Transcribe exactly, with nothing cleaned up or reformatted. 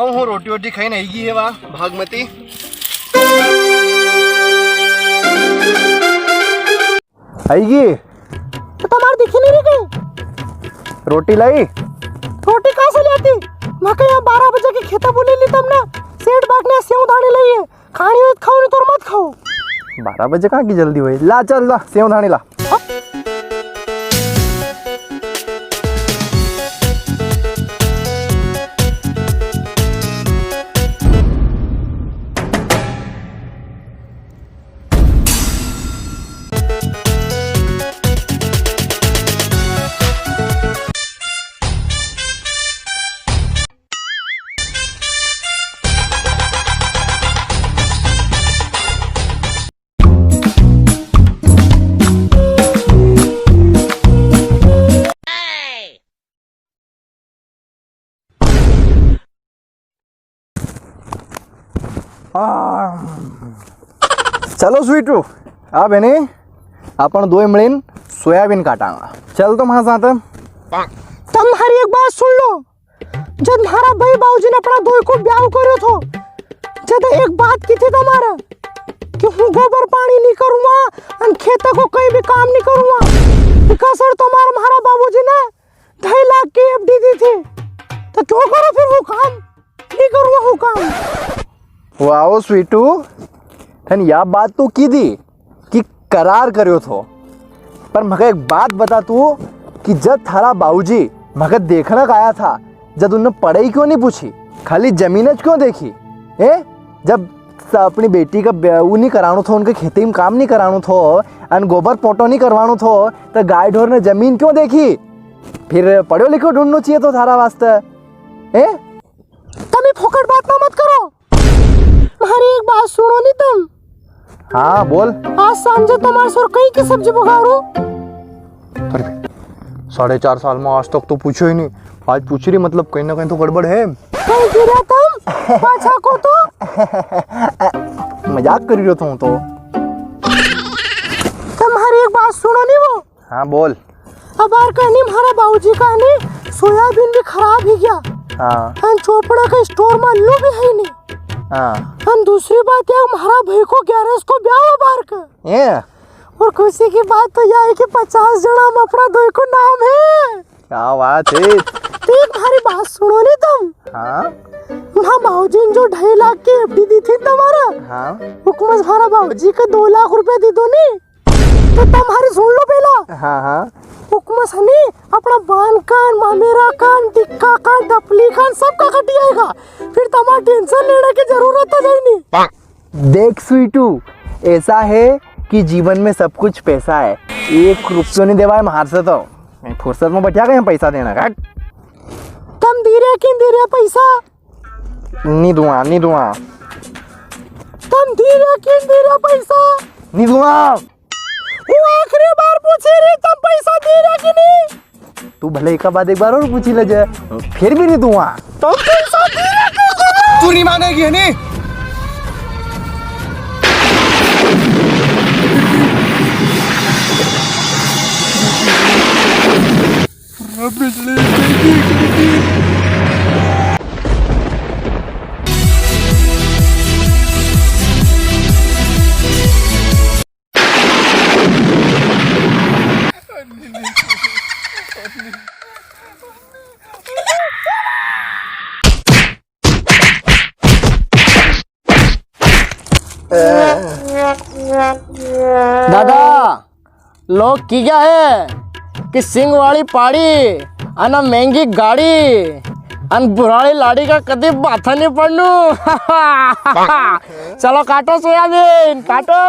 हूँ, रोटी वोटी खाई नी, आई गी है वा भागमती। आई गी? तो तमार दिखी नी री कई? रोटी लाई? रोटी कां से ल्याती? म्हाके यां बारह बजे की खेता बोली ली तमने। सेठ बाग ने सेव धाणी लाई है। खाणी हो तो खाओ, नी तो मत खाओ। बारह बजे कां की जल्दी होई? ला चल, ला, सेव धाणी ला। आ, चलो स्वीटू, अब है नी, अपन दोई मिलीन सोयाबीन काटांगा। चल तो म्हारा साथ। तम म्हारी एक बात सुन लो, जद म्हारा भाई बाबूजी ने अपना दोई को ब्याव कर्यो थो, जद एक बात की थी तमारे कि हूँ गोबर पाणी नी करूँगा अन खेता को कई भी काम नी करूँगा। विकास और तमारे म्हारा बाबूजी ने ढाई लाख की एफडी दी थी, तो क्यों करो फिर वो काम? नी करूँगा वो काम। वाओ स्वीटू, थन या बात तो की दी कि करार कर्यो थो, पर मके एक बात बता तू कि जद थारा बाऊजी मके देखने का आया था, जद उनने पढ़ाई क्यों नी पूछी, खाली जमीन ज क्यों देखी? ए, जब स-, अपनी बेटी का ब्या-, वो नी कराणो थो, उनके खेती में काम नी कराणो थो, अन गोबर पोटो नी करवाणो थो, तो गाय ढोर ने जमीन क्यों देखी? फिर पढ़ो लिखो ढूंढनो चाहिए तो थारा वास्ते, ए? तमी फोकट बात ना मत करो। म्हारी एक बात सुनो नी तम। हाँ, बोल। आज सांझे तमारे सर कई की सब्जी पकाऊँ? अरे, साढ़े चार साल में आज तक तो पूछो ही नी। आज पूछ री, मतलब कई ना कई तो गड़बड़ है। कई गिरा तम? पाछा को तो? मजाक करी रह्यो थो हूँ तो। तमारी एक बात सुनो नी वो। हाँ, बोल। अबार का नी, म्हारा बाऊजी का नी, सोयाबीन भी खराब ही गया। हाँ। अन चोपड़ा का स्टोर में आलू भी है नी। हाँ। अन दूसरी बात या, म्हारा भाई को ग्यारस को ब्याव है अबार का। ये? और खुशी की बात तो या है कि पचास जणा में अपना दोई को नाम है। क्या बात है। तो एक म्हारी बात सुनो नी तम। हाँ। म्हारा बाऊजी ने जो ढाई लाख की एफडी दी थी तमारा। हाँ। उकमें म्हारा बाऊजी का दो लाख रुपया दी दो नी। तो तम म्हारी सुन लो पेला। हाँ, हाँ। उकमें से नी, अपना बान कान, मामेरा कान, टिक्का कान, डपली कान, सब का कटी आएगा। फिर तमारे टेंशन लेने की जरूरत तो है नी। देख स्वीटू, ऐसा है कि जीवन में सब कुछ पैसा है। एक रुपयो नी देवाय म्हार से तो। मैं फुर्सत में बैठा गया पैसा देना का। तम दी रे कि नी दी रे पैसा? नी दूंगा, नी दूंगा। तम दी रे कि नी दी रे पैसा? नी दूंगा। वो आखिरी बार पूछी री, तम पैसा दी रे कि नी? तू भले एक बाद एक बार और पूछी ले जे, फिर भी नी दूंगा। तम पैसा दी रे कि नी दी रे? तू नी मानेगी है नी? दादा, लोग की क्या है कि सिंग वाली पाड़ी, अन महंगी गाड़ी, अन बुराड़ी लाड़ी का कदी माथा नी पड़नू। चलो काटो सोयाबीन, काटो।